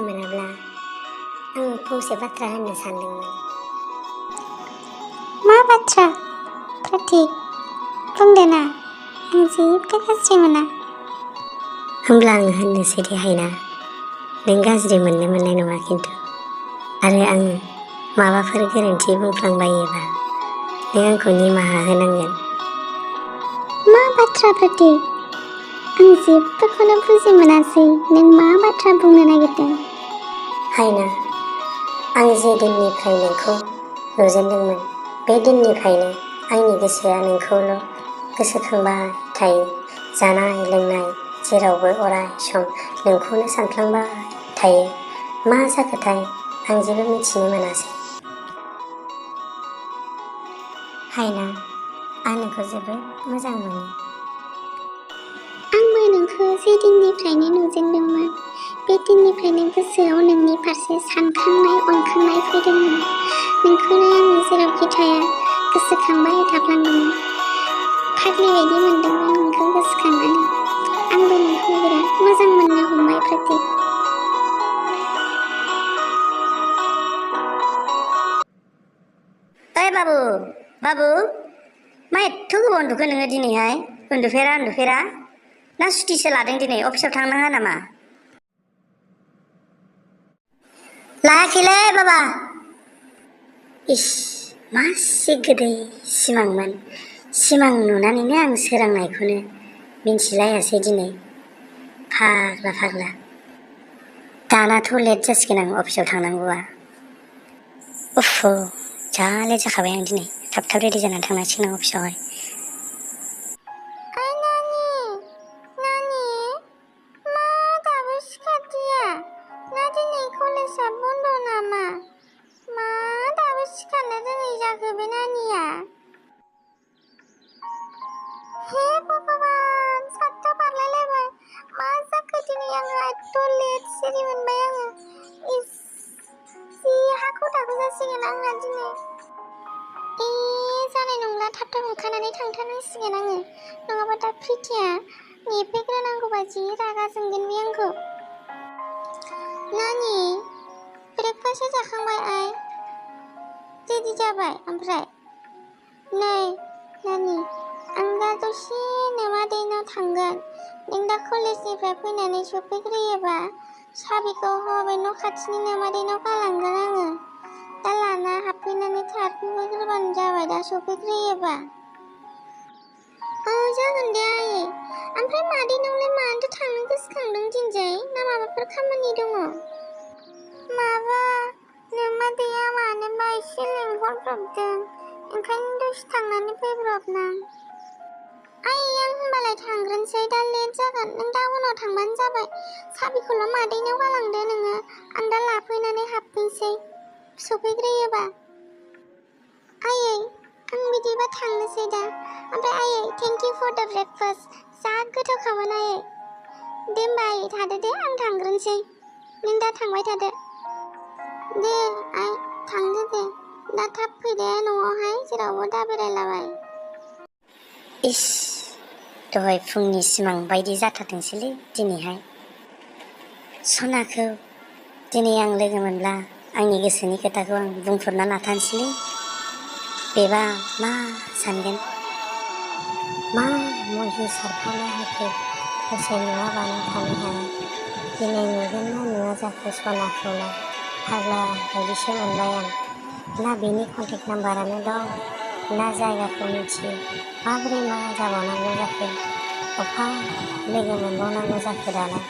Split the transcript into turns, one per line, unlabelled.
मोनाब्ला आं फंसे बाथ्रा होननो सानदोंमोन।
मा बाथ्रा? प्रतीक, बुंदो ना, आं जेबो गाज्रि मोना।
होमब्ला आं होननोसै दे हायना, नों गाज्रि मोननो मोननाय नङा खिन्थु। आरो आं माबाफोर गोरोन्थि बुंफ्लांबायोबा नों आंखौ निमाहा होनांगोन।
मा बाथ्रा प्रतीक? आं जेबोखौनो बुजि मोनासै नों मा बाथ्रा बुंनो नागिरदों।
हायना, आं जे दिननिफ्राय नोंखौ नुजेनदोंमोन बे दिननिफ्रायनो आंनि गोसोआ नोंखौल' गोसोखांबाय थायो। जानाय लोंनाय जेरावबो अराय सम नोंखौनो सानफ्लांबाय थायो। मा जाखोथाय आं जेबो मिथिनो मोनासै। हायना, आं नोंखौ जोबोद मोजां मोनो।
आंबो नोंखौ जे दिननिफ्रायनो नुजेनदोंमोन बे दिननिफ्रायनो गोसोआव नोंनि फारसे सानखांनाय अनखांनाय फैदोंमोन। नोंखौनो आङो जेरावखि थाया गोसोखांबाय थाफ्लांदोंमोन। फाग्लि बायदि मोनदोंमोन नोंखौ गोसोखांनानै। आंबो नोंखौ बिराद मोजां मोननो हमबाय प्रतीक।
ओइ बाबु, मा एथ' गोबाव उन्दुखो नोङो दिनैहाय? उन्दुफेरा ना सुटिसो लादों दिनै? अफिसाव थांनाङा नामा? लायाखैलै बाबा। इस, मासे गोदै सिमांमोन। सिमां नुनानैनो आं सोरांनायखौनो मिन्थिलायासै दिनै। फाग्ला। दानाथ' लेट जासिगोन आं अफिसाव थांनांगौआ। उफ, जा लेट जाखाबाय आं दिनै। थाब रेडि जानानै थांनांसिगोन आं अफिसावहाय।
नानि, मा दाबो सिखारदिया? ना दिनै कलेजआ बन्द नामा? मा दाबो सिखारनो रोङै जाखो बे नानिया? हे भगबान, 7था बारलायलायबाय। मा जाखो दिनै आङो एथ' लेट सिरि मोनबाय आङो। इस, जि हाखु दाखु जासिगोन आंना दिनै। जानाय नंला, थाब ओंखारनानै थांथारनांसिगोन आङो। नङाबा दा प्रिथिया नेफैग्रोनांगौबा जि रागा जोंगोन बे आंखौ। नानि, ब्रेकफास्टआ जाखांबाय आइ? रेडि जाबाय ओमफ्राय? नै नानि, आं दा दसेनो मादैनाव थांगोन। नों दा कलेजनिफ्राय फैनानै सफैग्रोयोबा साबिखौ हनै न' खाथिनि नोमादैनाव गालांगोन आङो। दा लाना हाबफैनानै थाफैग्रोबानो जाबाय दा सफैग्रोयोबा। औ जागोन दे आयै। ओमफ्राय मादैनावलाय मानोथो थांनो गोसोखांदों दिनजाय? ना माबाफोर खामानि दङ? माबा, नोमादैया मानोबा एसे लेंहरब्रबदों, ओंखायनो दसे थांनानै फैब्रबनां। आयै, आं होनबालाय थांग्रोनोसै, दा लेट जागोन। नों दा उनाव थांबानो जाबाय। साबिखौल' मादैनाव गालांदो नोङो। आं दा लाफैनानै हाबफैनोसै सफैग्रोयोबा। आयै, आं बिदिबा थांनोसै दा। ओमफ्राय आयै, थेंक इउ फर दा ब्रेकफास्ट। जा गोथावखामोन आयै। दे होमबा आयै, थादो दे, आं थांग्रोनोसै। नों दा थांबाय थादो। दे आइ, थांदो दे। दा थाब फैदे न'आवहाय, जेरावबो दा बेरायलाबाय।
इस, दहाय फुंनि सिमां बायदि जाथारदोंसैलै दिनैहाय। सनाखौ दिनै आं लोगो मोनब्ला आंनि गोसोनि खोथाखौ आं बुंफोरना लाथारनोसैलै। बेबा मा सानगोन? मा मुहि सारफावना होखो? दसे नुवाबानो थानो हाया। दिनै नुगोन ना नुवा जाखो सनाखौलाय? फाग्ला बायदिसो मोनबाय आं। ना बेनि कन्टेक्ट नाम्बारानो दं, ना जायगाखौ मिथियो। माबोरै मा जाबावनांगौ जाखो? अफा लोगो मोनबावनांगौ जाखो दालाय?